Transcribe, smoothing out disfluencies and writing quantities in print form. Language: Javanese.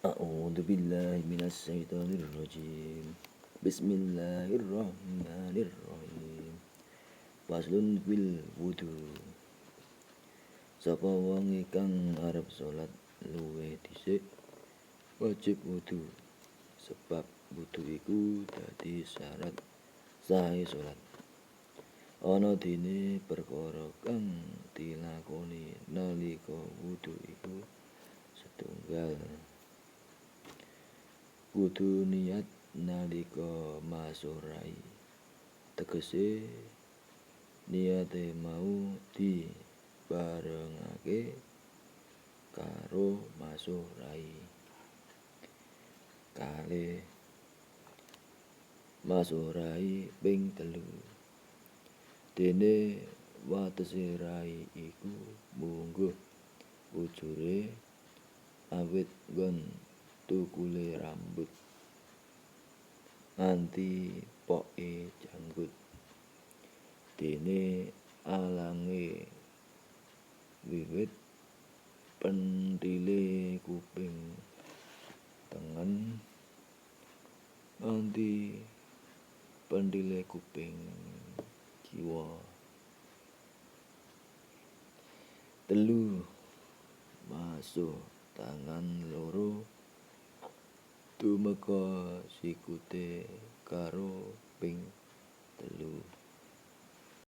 A'udzu billahi minasy syaithanir rajim. Bismillahirrahmanirrahim. Faslun fil wudu. Sapa wong kang arep salat luwih dhisik wajib wudu. Sebab wudu iku dadi syarat sahe salat. Ana dene perkara kang dilakoni nalika wudu iku setunggal. Kudu niat nalika masuh rai. Tegese niate mau dibarengake karo masuh rai. Kalih masuh rai ping 3. Dene watese rai iku mungguh bujure awit nggon tukule rambut nganti poke janggut. Dene alange wiwit penthile kuping tengen nganti penthile kuping kiwa. 3 Masuh tangan loro tumeka sikute karo ping 3.